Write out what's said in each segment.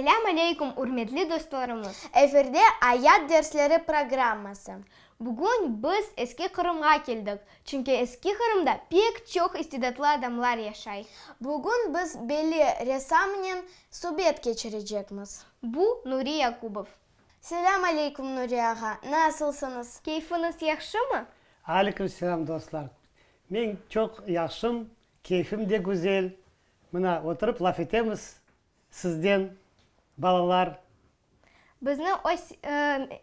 Selâm aleyküm, ürmetli dostlarımız! Efirde Ayat dersleri programması. Bugün biz Eski Qırımğa keldik, çünki Eski Qırımda pek çoq istidatlı adamlar yaşay. Bugün biz belli ressamnen subet keçirecekmiz. Bu, Nuri Yakubov. Selâm aleyküm, Nuri ağa! Nasılsıñız? Keyfiñiz yahşımı? Aleyküm selâm, dostlar! Men çoq yahşım, keyfim de güzel. Mına, oturıp laf etemiz sizden, balalar. Bizni öz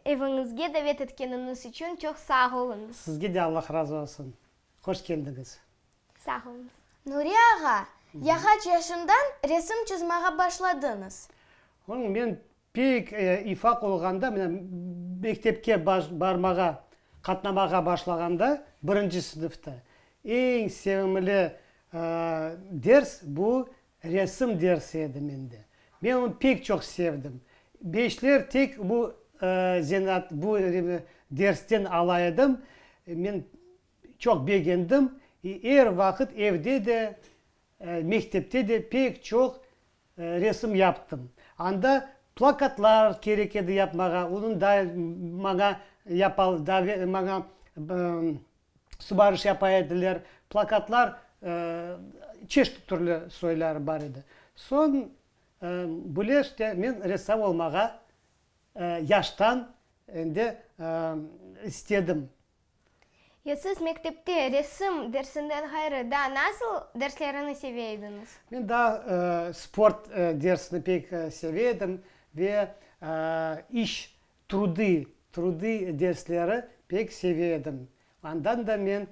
eviñizge davet etkeniñiz içün çoq sağ oluñız. Sizge de Allah razı olsun. Hoş keldiñiz. Sağ oluñız. Nuri ağa, ya qaç yaşından resim çızmağa başladıñız? Oğlum, men Pek ifaq olğanda, mına, mektepke barmağa, qatnamağa başlağanda, birinci sınıfta, eñ sevimli ders bu resim dersi edi mende. Men onı pek çoq sevdim. Beşler tek bu zenaat, bu dersten ala edim. Men çoq begendim. Er vaqıt evde de, mektepte de pek çoq Resim yaptım. Anda plakatlar kerek edi yapmağa, onıñ da maña yapal, maña subarış yapa ediler. Plakatlar çeşit türlü soyları bar edi. Soñ böyle işte men ressam olmağa yaştan endi istedim. Ya siz mektepte resim dersinden ğayrı daa nasıl derslerini seve ediñiz? Men daa sport dersini pek seve edim ve iş, trudı, trudı dersleri pek seve edim. Andan da men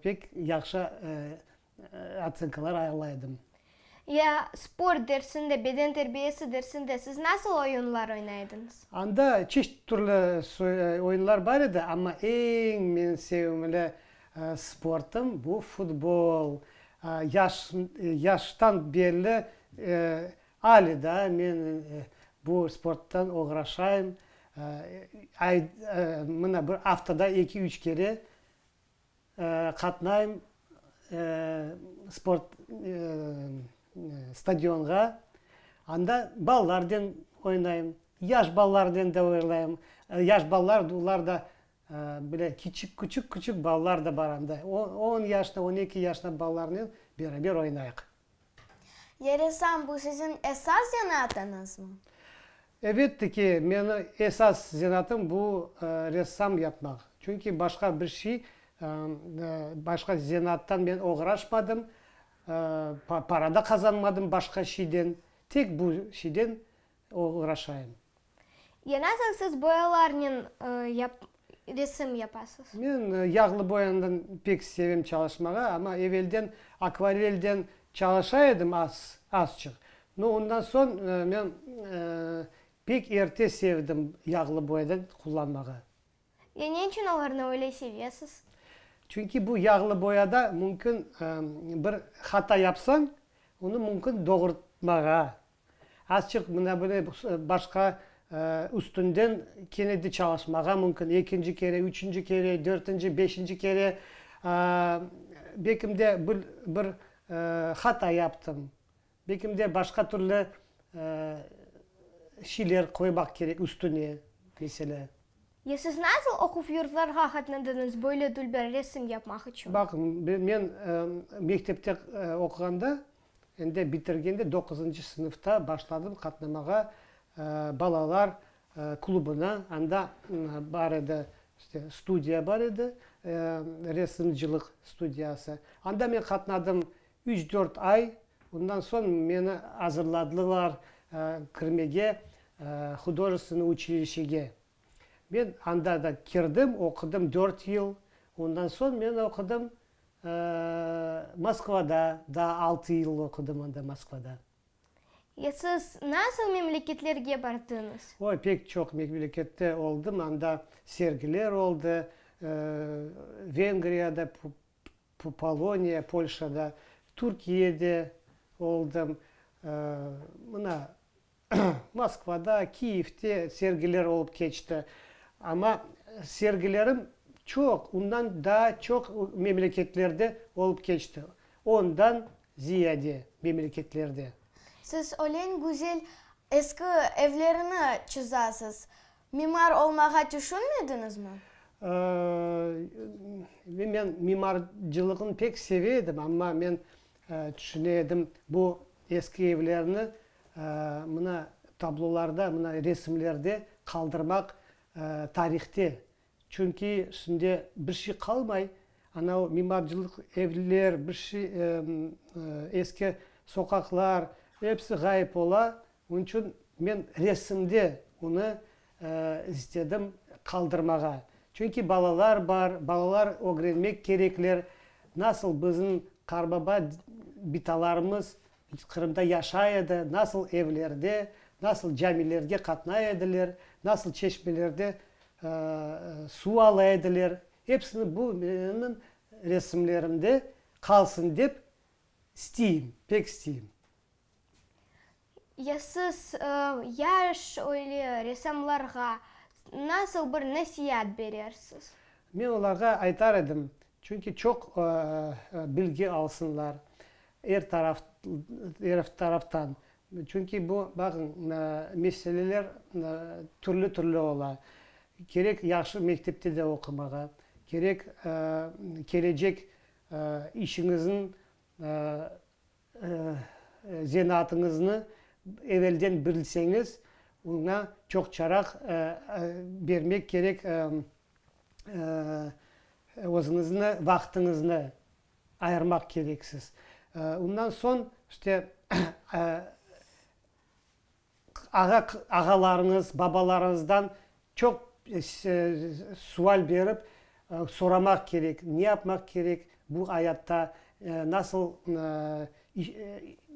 pek yahşı Otsenkalar ala edim. Ya sport dersinde, beden terbiyesi dersinde siz nasıl oyunlar oynay ediñiz? Anda çeşit türlü oyunlar bar edi, amma eñ menim sevimli sportım bu futbol. Yaş, yaştan berli ale daa men bu sporttan oğraşayım. Ay, mına bir aftada eki-üç kere Qatnayım sport stadionğa, anda balalarnen oynayım, yaş balalarnen de oynayım. Yaş balalar, olar da böyle kiçik, küçük-küçük balalar da bar anda. On yaşında, 12 yaşında balalarnen beraber oynayıq. Ya ressam, bu siziñ esas zenaatıñızmı? Elbette ki, meni esas zenaatım bu ressam yapmaq. Çünki başqa bir şey, başqa zenaattan men oğraşmadım, para da qazanmadım başqa şeyden, tek bu şeyden oğraşayım. Ya nasıl siz boyalarnen resim yapasız? Men yağlı boyandan pek sevem çalışmağa, amma evelden akvarelden çalışa edim az, azçıq. No, ondan soñ men pek erte sevdim yağlı boyadan qullanmağa. Ya ne içün olarnı öyle sevesiz? Çünki bu yağlı boyada mümkün bir hata yapsañ, onı mümkün doğurtmağa. Azçıq mına böyle başqa üstünden kene de çalışmağa mümkün, ekinci kere, üçünci kere, dörtünci, beşinci kere. Belkim de bir bir hata yaptım, belkim de başqa türlü şeyler qoymaq kerek üstüne, meselâ. Ya siz nasıl oquv yurtlarğa qatnadıñız böyle dülber resim yapmaq içün? Baq, men mektepte oquğanda Endi bitirgende doquzıncı sınıfta başladım qatnamağa balalar klubına. Anda bar edi, işte, studiya bar edi, resimcılıq studiyası. Anda men qatnadım üç-dört ay, ondan soñ meni azırladılar kirmege hudojestvennoy uçilişege. Men anda da kirdim, oqudım dört yıl. Ondan soñ men oqudım Moskvada, daa altı yıl oqudım anda Moskvada. Ya siz nasıl memleketlerge bardıñız? Oy, pek çoq memlekette oldım, anda sergiler oldı, Vengriyada, Poloniya, Polşada, Türkiyede oldım, mına, Moskvada, Kiyevde sergiler olıp keçti. Amma sergilerim çoq, ondan daa çoq memleketlerde olıp keçti. Ondan ziyade memleketlerde. Siz öyle güzel. Eski evlerni çızasız. Mimar olmağa tüşünmediñizmi? Men mimarcılığını pek seve edim, amma men tüşüne edim, bu eski evlerni mına tablolarda, mına resimlerde qaldırmaq tarihte. Çünki şimdi bir şey qalmay, ana o mimarcılıq evler, bir şey, eski soqaqlar, episi ğayıp ola. Onıñ içün men resimde onı istedim qaldırmağa. Çünki balalar bar, balalar ögrenmek kerekler, nasıl bizim qarbaba, bitalarımız Qırımda yaşay edi, nasıl evlerde, nasıl camilerge qatnay ediler, nasıl çeşmelerde suv ala ediler, hepsini bu menim resimlerimde qalsın dep isteyim, pek isteyim. Ya siz yaş öyle ressamlarğa nasıl bir nasiat berersiz? Men olarğa aytar edim, çünki çoq bilgi alsınlar er taraf, er taraftan. Çünki bu, baqıñ, meseleler türlü-türlü ola. Kerek yahşı mektepte de oqumağa, kerek kelecek işiñizniñ Zenaatıñıznı evelden bilseñiz, oña çoqçaraq bermek kerek, özüñizni, vaqtıñıznı ayırmaq kereksiz. Ondan soñ, işte, Ağa, ağalarıñız, babalarıñızdan çoq sual berip, soramaq kerek, ne yapmaq kerek bu ayatta, nasıl,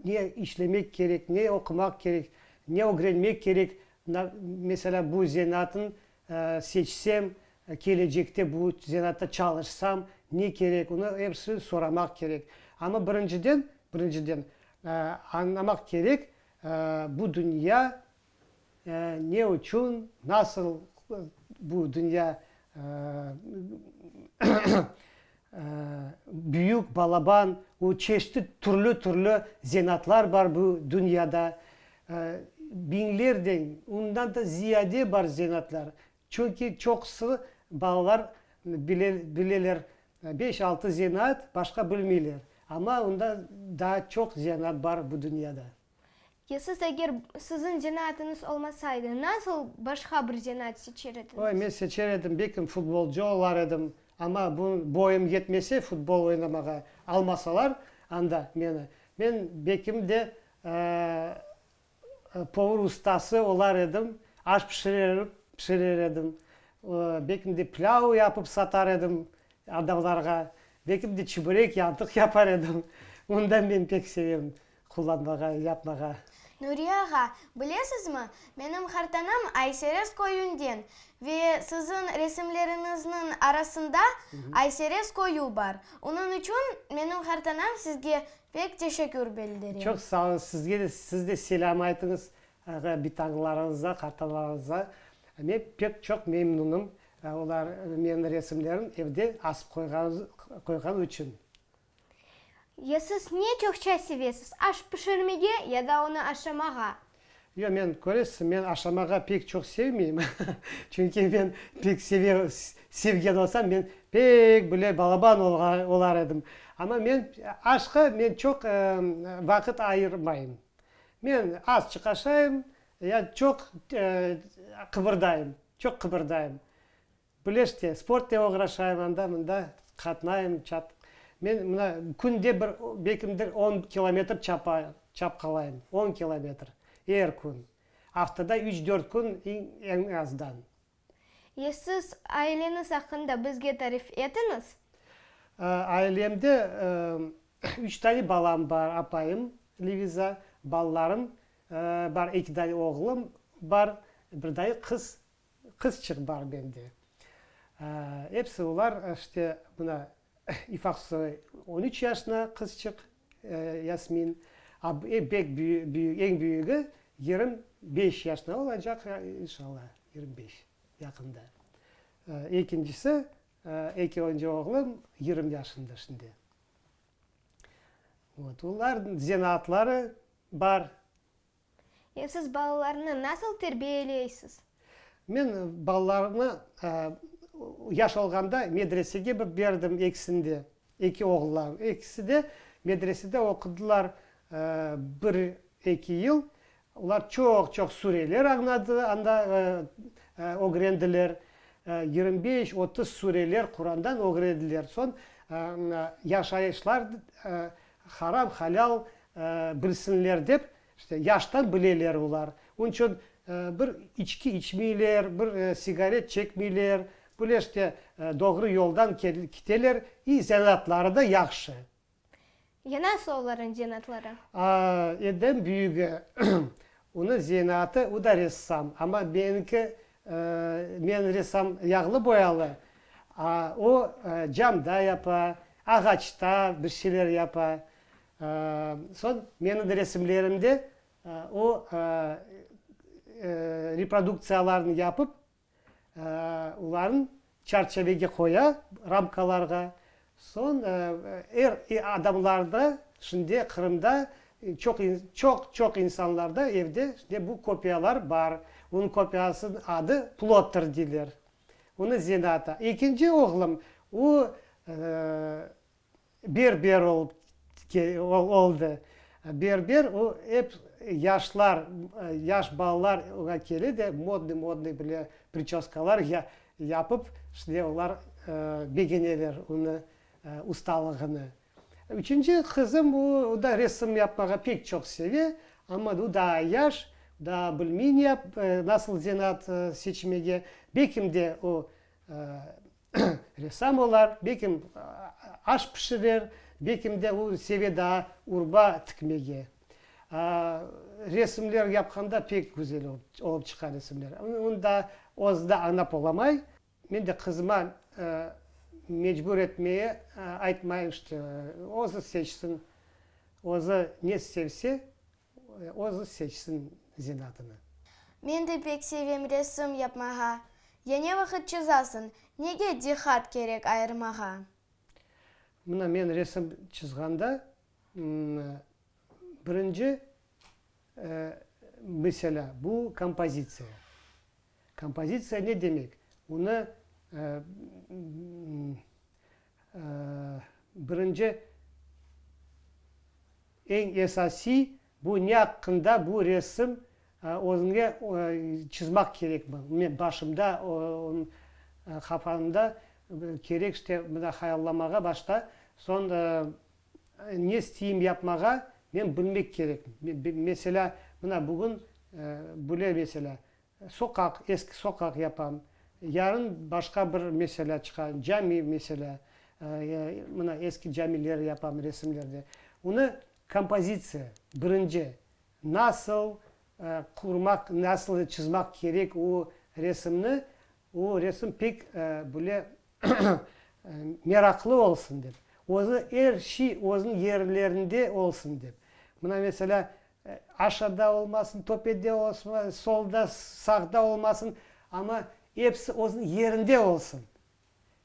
ne işlemek kerek, ne oqumaq kerek, ne ögrenmek kerek, meselâ, bu zenaatın seçsem, kelecekte bu zenaatta çalışsam, ne kerek, onı episi soramaq kerek. Amma birinciden, birinciden, añlamaq kerek, Bu dünya ne içün, nasıl bu dünya büyük, balaban, o çeşit türlü-türlü zenaatlar bar bu dünyada. Biñlerden, ondan da ziyade bar zenaatlar. Çünki çoqusı balalar bileler, beş-altı zenaat, başqa bilmeyler. Amma onda daa çoq zenaat bar bu dünyada. Ya siz eger siziñ zenaatıñız olmasaydı, nasıl başqa bir zenaat seçer ediñiz? Oy, men seçer edim, belkim futbolcı olar edim. Amma bu boyum yetmese futbol oynamağa, almasalar anda meni, men belkim de Povur ustası olar edim, aş pişirer edim, belkim de plâv yapıp satar edim adamlarğa, belkim de çibörek, yantıq yapar edim. Ondan men pek sevem qullanmağa, yapmağa. Nuriye ağa, bilesizmi, menim qartanam Ayserez köyünden ve siziñ resimleriñizniñ arasında Ayserez köyü bar. Onıñ içün menim qartanam sizge Pek teşekkür bildirem. Çoq sağ olun, sizge de, siz de selâm aytıñız bitañlarıñıza, qartanalarıñıza. Men pek çoq memnunım, olar menim resimlerim evde asıp qoyğanı içün. Ya siz ne çoqça sevesiz, aş pişirmege ya da onı aşamağa? Yoq, men, köresiz, men aşamağa pek çoq sevmeyim. Çünki men pek sevgen olsam, men pek bile balaban olar edim. Amma men aşqa men çoq vaqıt ayırmayım. Men azçıq aşayım, ya çoq qıbırdayım, çoq qıbırdayım. Bileste, sportnen oğraşayım, anda-mında qatnayım, çat. Men mına künde bir, belkim de on kilometr çapa, çapqalayım, on kilometr er kün. Aftada üç-dört kün eñ azdan. Ya siz aileñiz aqqında bizge tarif etiñiz? Ailemde üç tane balam bar, apayım Leviza, balalarım bar, eki dane oğlum bar, bir dane qız Qızçıq bar mende. Episi olar, işte, mına, ifaqsı on üç yaşına qızçıq, Yasmin, a pek büyük, eñ büyügi 25 yaşına olacaq, inşallah, 25 yaqında. Ekincisi, ekinci oğlum 20 yaşında şimdi. Vot, olar zenaatları bar. Ya siz balalarnı nasıl terbiyeleysiz? Men balalarımnı yaş olğanda medresege berdim ekisini de, eki oğullarım. Ekisi de medresede oqudılar bir, eki yıl. Olar çoq-çoq sureler añladı, anda ögrendiler. 25, 30 sureler Qurandan ögrendiler. Soñ yaşayışlar haram, halâl bilsinler dep, işte, yaştan bileler olar. Onıñ içün bir içki içmeyler, bir sigaret çekmeyler, böyle işte doğru yoldan kiteler i zenaatları da yahşı. Ya nasıl olarnıñ zenaatları? Edem büyügi, onıñ zenaatı, o da ressam, amma menimki, men ressam yağlı boyalı, a o camda yapa, ağaçta bir şeyler yapa. Soñ menim resimlerimde o reproduktsiyalarnı yapıp, olarnı çerçevege qoya, ramkalarğa. Soñ er adamlarda şimdi Qırımda çoq çoq çoq insanlarda evde şimdi bu kopiyalar bar. Onıñ kopiyasınıñ adı plotter deyler. Onıñ zenaatı. Ekinci oğlum, o Berber olıp oldı. Berber, o, ep yaşlar, yaş balalar oña kele de, modnıy-modnıy bile priçöskalar yapıp, işte olar begeneler onı ustalığını. Üçünci qızım, o da resim yapmağa pek çoq seve, amma o daa yaş, daa bilmey ne nasıl zenaat seçmege. Belkim de o Ressam olar, belkim aş pişirer, belkim de o seve daa urba tikmege. Resimler yapqanda pek güzel olıp çıqa resimler. Onı daa özü de añlap olamay. Men de qızıma mecbur etmeye aytmayım, işte, özü seçsin, özü ne sevse, Özü seçsin zenaatını. Men de pek sevem resim yapmağa. Ya ne vaqıt çızasıñ, nege diqqat kerek ayırmağa? Mına men resim çızğanda, birinci, meselâ, bu kompozitsiya. Kompozitsiya ne demek? Onı birinci Eñ esasiy, bu ne aqqında bu resim özüñe çızmaq kerekmi? Men başımda, qafamda kerek işte mına hayallamağa başta, soñ ne isteyim yapmağa men bilmek kerekim. Meselâ, mına bugün böyle meselâ, Soqaq, eski soqaq yapam. Yarın başqa bir mesele çıqa, cami mesele, mına eski camiler yapam resimlerde. Onı kompozitsiya, birinci, nasıl qurmaq, nasıl çızmaq kerek o resimni, o resim pek böyle meraqlı olsun dep, özü er şey özüniñ yerlerinde olsun dep. Mına meselâ, Aşağıda olmasın, töpede olsun, solda, sağda olmasın, amma episi özüniñ yerinde olsun.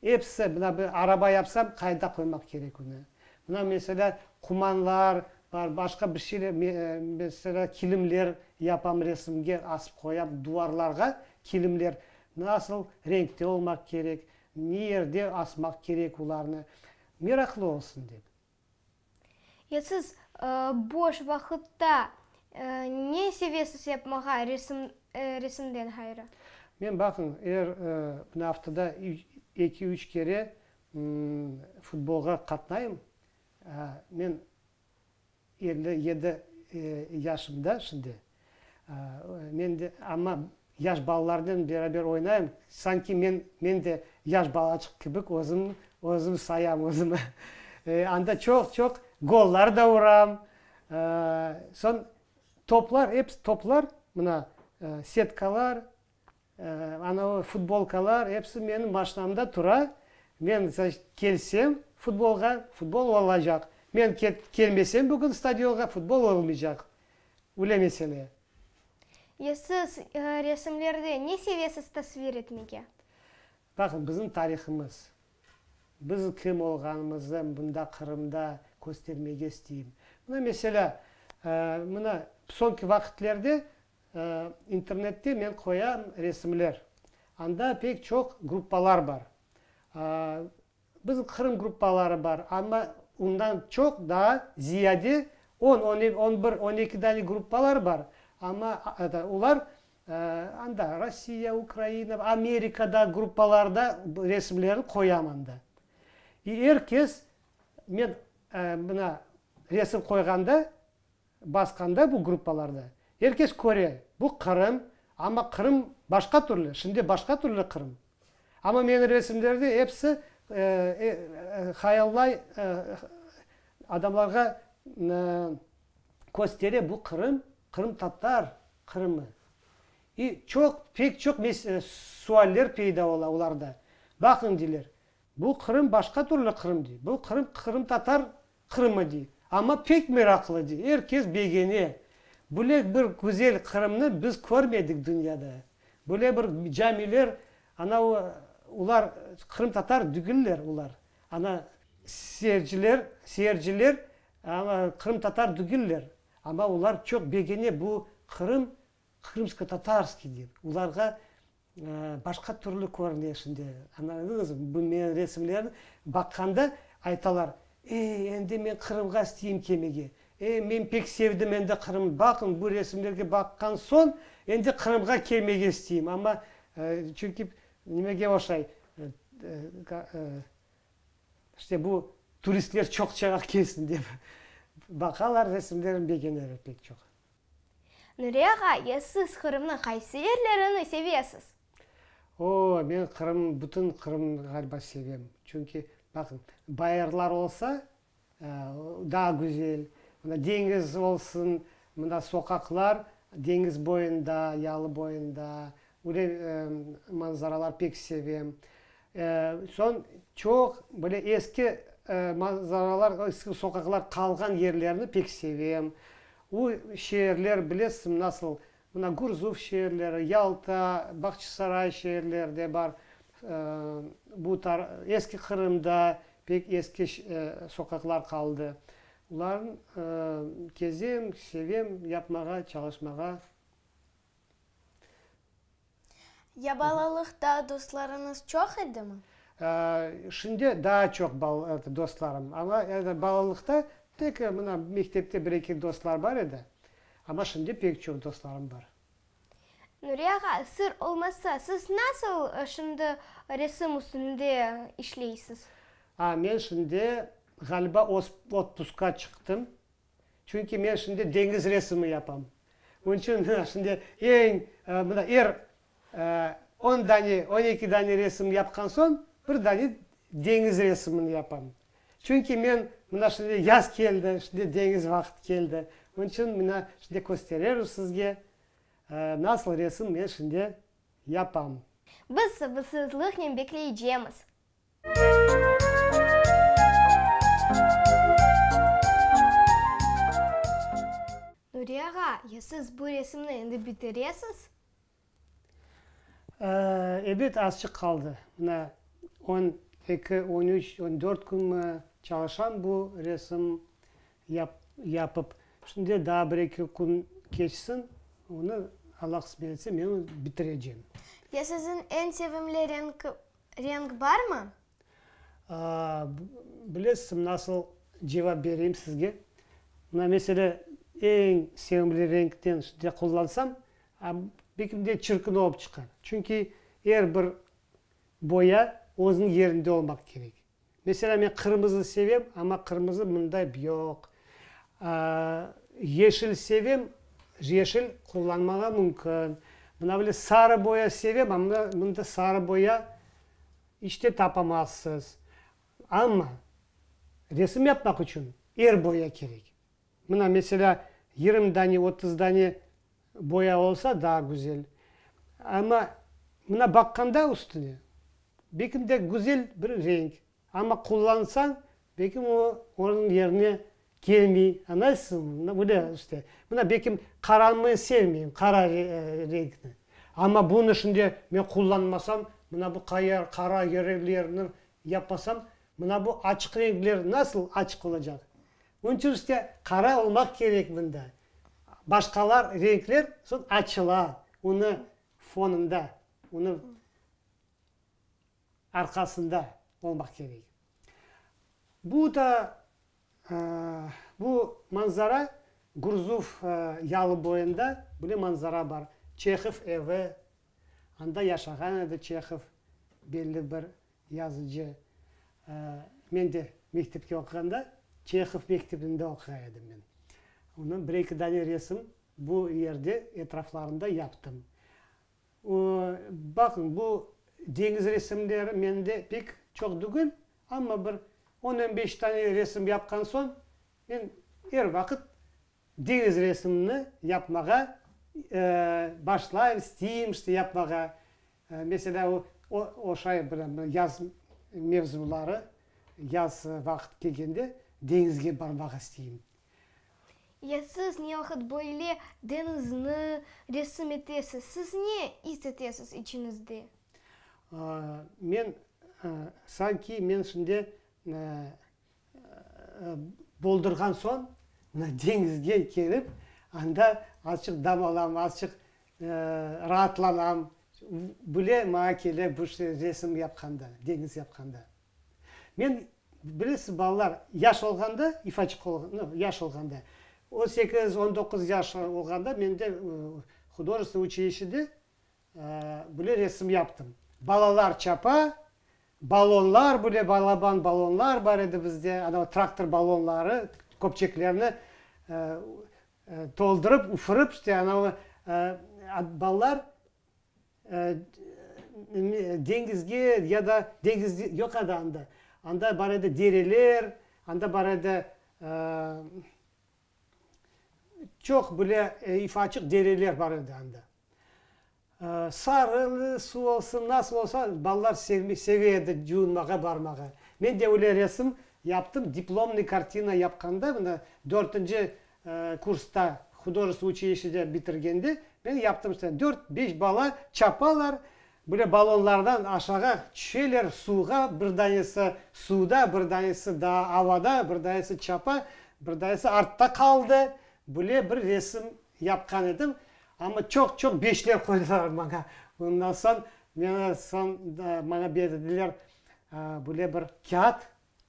Episi, mına bir araba yapsam, qayda qoymaq kerek onı? Mına, meselâ, qumanlar bar, başqa bir şeyler, meselâ, kilimler yapam, resimge asıp qoyam, duvarlarğa kilimler nasıl renkte olmaq kerek, ne yerde asmaq kerek olarnı, meraqlı olsun dep. Ya siz boş vaqıtta ne sevesiz yapmağa resim, resimden ğayrı? Men, baqıñ, er mına aftada eki-üç kere futbolğa qatnayım. Men 57 yaşımda şimdi. Men de, amma yaş balalarnen beraber oynayım. Sanki men, men de yaş balaçıq kibi özüm, özüm sayam özümi. Anda çoq-çoq gollar da uram. Soñ toplar, episi toplar, mına setkalar, Anavı futbolkalar, episi menim maşinamda tura. Men kelsem futbolğa, futbol olacaq. Men kelmesem bugün stadionğa, futbol olmaycaq. Öyle mesele. Ya siz resimlerde ne sevesiz tasvir etmege? Baqıñ, bizim tarihımız. Biz kim olğanımızı mında Qırımda köstermege isteyim. Mına, meselâ, mına soñki vaqitlerde. internette men qoyam resimler. Anda pek çoq gruppalar bar. Bizim Qırım gruppaları bar, amma ondan çoq daa ziyade on, on bir, on eki dane gruppalar bar, amma olar anda Rossiya, Ukraina, Amerikada gruppalarda resimlerini qoyam anda. İ er kes men mına resim qoyğanda, basqanda bu gruppalarda er kes köre, bu Qırım, amma Qırım başqa türlü, şimdi başqa türlü Qırım. Amma menim resimlerde episi hayallay, adamlarğa köstere, bu Qırım, qırımtatar Qırımı. İ çoq, pek çoq sualler peyda ola olarda. Baqıñ, deyler, bu Qırım başqa türlü Qırım, dey, bu Qırım qırımtatar Qırımı, dey. Amma pek meraqlı, dey, er kes begene. Böyle bir güzel Qırımnı biz körmedik dünyada. Böyle bir camiler, ana olar qırımtatar dügüller olar. Ana seyirciler, seyirciler qırımtatar dügüller. Amma olar çoq begene bu Qırım krımskotatarskiy dep. Olarğa Başqa türlü körüne şimdi. Añladıñızmı? Bu menim resimlerim baqqanda aytalar, Ey, endi men Qırımğa isteyim kelmege. Ey, men pek sevdim endi Qırımnı. Baqıñ, bu resimlerge baqqan soñ, endi Qırımğa kelmege isteyim. Amma, çünki nimege oşay, işte bu turistler çoqçağa kelsin dep baqalar, resimlerim begeneler pek çoq. Nuriye ağa, ya siz Qırımnıñ qaysı yerlerini sevesiz? O, men Qırım, bütün Qırımnı ğaliba sevem. Çünki, baqıñ, bayırlar olsa, daa güzel. Mına deñiz olsun, mına soqaqlar deñiz boyunda, yalı boyunda, öyle manzaralar pek sevem. Soñ çoq böyle eski manzaralar, eski soqaqlar qalğan yerlerni pek sevem. O şeerler, bilesiñ, nasıl, mına Gurzuf şeerleri, Yalta, Bağçasaray şeerleri de bar. Bu eski Qırımda pek eski soqaqlar qaldı. Olarnı kezem, sevem yapmağa, çalışmağa. Ya balalıqta dostlarıñız çoq edimi? Şimdi daa çoq dostlarım, amma balalıqta tek mına mektepte bir-eki dostlar bar edi, amma şimdi pek çoq dostlarım bar. Nuriye ağa, sır olmasa, siz nasıl şimdi resim üstünde işleysiz? A, men şimdi ğaliba otpuska çıqtım. Çünki men şimdi deñiz resimi yapam. Onıñ içün mına şimdi eñ, mına er on dane, on eki dane resim yapqan soñ, bir dane deñiz resimini yapam. Çünki men mına şimdi yaz keldi, şimdi deñiz vaqıt keldi. Onıñ içün mına şimdi köstererim sizge, nasıl resim men şimdi yapam. Biz sabırsızlıqnen bekleycemiz. Nuri ağa, ya siz bu resimni endi bitiresiz? Ebet, azçıq qaldı. Mına on eki, on üç, on dört künmi çalışam bu resim yapıp. Şimdi daa bir-eki kün keçsin, onı, Alla qısmet etse, men onı bitirecem. Ya siziñ eñ sevimli renk Renk barmı? Bilesizmi, nasıl cevap bereyim sizge? Mına, meselâ, eñ sevimli renkten de qullansam, belki de çirkin olıp çıqar. Çünki er bir boya özüniñ yerinde olmaq kerek. Meselâ, men qırmızı sevem, amma qırmızı mında yoq. Yeşil sevem, yeşil qullanmağa mümkün. Mına böyle sarı boya sevem, amma mında sarı boya iç te tapamazsız. Amma resim yapmaq içün er boya kerek. Mına, meselâ, 20 dane, 30 dane boya olsa daa güzel. Amma mına baqqanda üstüne, belki de güzel bir renk, amma qullansañ, belki o onıñ yerine kelmey. Añlaysızmı? Böyle işte. Mına, belki qaranı sevmeyim, qara renkni. Amma bunı şimdi men qullanmasam, mına bu qara yerlerni yapmasam, mına bu açıq renkler nasıl açıq olacaq? Onıñ içün işte qara olmaq kerek mında. Başqalar renkler soñ açıla, onı fonunda, onı arqasında olmaq kerek. Bu da, bu manzara Gurzuf yalı boyunda böyle manzara bar. Çehov evi, anda yaşağan edi Çehov, belli bir yazıcı. Men de mektepte oquğanda Çehov mektebinde oquğan edim men. Onıñ bir-eki dane resim bu yerde etraflarında yaptım. Baqıñ, bu deñiz resimleri mende pek çoq degil, amma bir on-on beş tane resim yapqan soñ, men er vaqıt deñiz resimini yapmağa başlayım, isteyim işte yapmağa. Meselâ, o, o şay bir yaz mevzuları, yaz vaqıt kelgende deñizge barmağa isteyim. Ya siz ne vaqıt böyle deñizni resim etesiz, siz ne is etesiz içiñizde? Men, sanki men şimdi boldurğan soñ, mına deñizge kelip, anda azçıq dam alam, azçıq raatlanam. Böyle maña kele bu resim yapqanda, deñiz yapqanda. Men, bilesiz, balalar, yaş olğanda, ifaçıq olğanda, no, yaş olğanda, on sekiz, on doquz yaş olğanda mende hudojestvennoy uçilişede böyle resim yaptım. Balalar çapa, ballonlar, böyle balaban ballonlar bar edi bizde, ana traktor ballonları, köpçeklerni toldurıp, üfürip, işte, ana balalar Deñizge ya da deñiz yoq edi anda. Anda bar edi dereler, anda bar edi çoq böyle ifaçıq dereler bar edi anda. Sarılı suv olsun, nasıl olsa, balalar seve edi cuvunmağa barmağa. Men de öyle resim yaptım, diplomnıy kartina yapqanda, mına dörtünci kursta, hudojestvennoy uçilişede bitirgende, men yaptım işte, dört, beş bala çapalar, böyle ballonlardan aşağı tüşeler suvğa, bir danesi suvda, bir danesi daa avada, bir danesi çapa, bir danesi artta qaldı, böyle bir resim yapqan edim, amma çoq-çoq beşler qoydılar maña, ondan soñ meni soñ maña berdiler böyle bir kâğıt,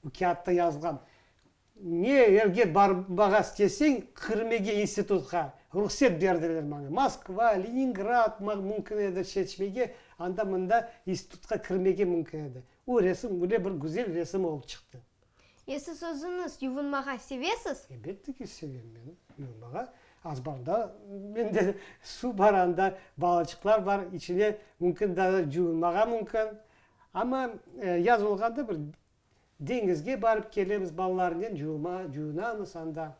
o kâğıtta yazılğan, Ne yerge barmağa isteseñ, kirmege institutqa ruhset berdiler maña. Moskva, Leningrad mümkün edi seçmege, anda-mında institutqa kirmege mümkün edi. O resim öyle bir güzel resim olıp çıqtı. Ya siz özüñiz yuvunmağa sevesiz? Elbette ki, sevem men yuvunmağa. Azbarda mende suv bar, anda balaçıqlar bar, içine mümkün daa cuvunmağa mümkün. Amma yaz olğanda bir Deñizge barıp kelemiz balalarnen, cuvma, cuvunamız anda.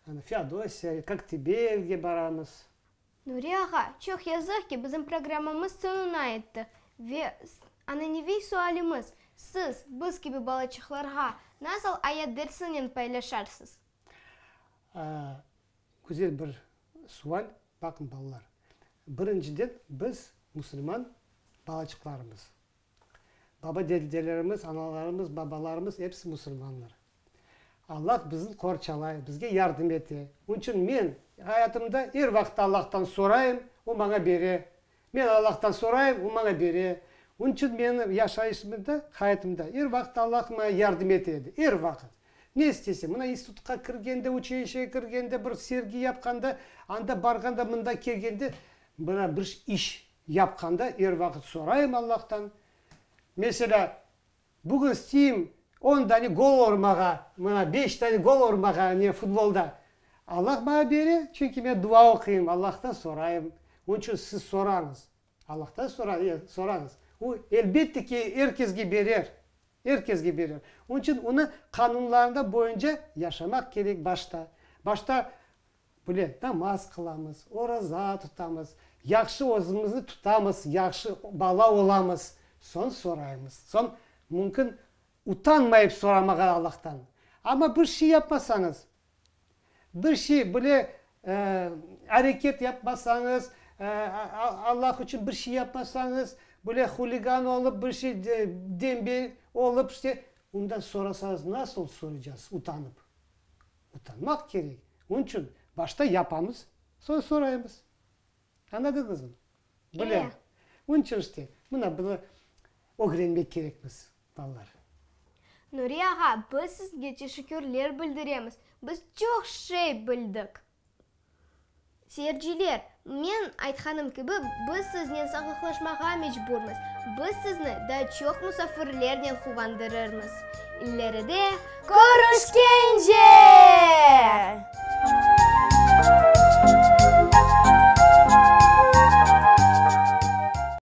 Ana, Feodosiya, Koktebelge baramız. Nuri ağa, çoq yazıq ki, bizim programmamız soñuna yetti ve ananeviy sualimiz, siz, biz kibi balaçıqlarğa nasıl ayat dersinen paylaşarsız? Güzel bir sual, baqıñ balalar, birinciden biz musulman balaçıqlarımız. Baba-dedelerimiz, analarımız, babalarımız episi musulmanlar. Allah bizni qorçalay, bizge yardım ete. Onıñ içün men hayatımda er vaqıt Allahtan sorayım, O maña bere. Men Allahtan sorayım, O maña bere. Onıñ içün menim yaşayışımda, hayatımda er vaqıt Allah maña yardım ete edi, er vaqıt. Ne istesem, mına institutqa kirgende, uçilişege kirgende, bir sergi yapqanda, anda barğanda, mında kelgende, mına bir iş Yapqanda er vaqıt sorayım Allahtan. Meselâ, bugün isteyim on dane gol urmağa, mına beş tane gol urmağa ne futbolda. Allah maña bere, çünki men dua oquyım, Allahtan sorayım. Onıñ içün siz sorañız. Allahtan sorañız. O, elbette ki, er kesge berer. Er kesge berer. Onıñ içün onı qanunlarında boyunca yaşamaq kerek başta. Başta Bile, namaz qılamız, oraza tutamız, yahşı özümizni tutamız, yahşı bala olamız, soñ soraymız. Soñ mümkün utanmayıp soramağa Allahtan. Amma bir şey yapmasañız, bir şey bile areket yapmasañız, Allah içün bir şey yapmasañız, bile huligan olıp, bir şey dembel olıp, işte, ondan sorasañız, nasıl soraycaqsız utanıp? Utanmaq kerek. Onıñ içün, Başta yapamız, soñ soraymız. Añladıñızmı? Bilem. Onıñ içün işte, mına bunı ögrenmek kerekmiz, balalar. Nuri ağa, biz sizge teşekkürler bildiremiz. Biz çoq şey bildik. Seyirciler, men aytqanım kibi, biz siznen sağlıqlaşmağa mecburmız. Biz sizni daa çoq musafirlernen quvandırırmız. İleride Körüşkence!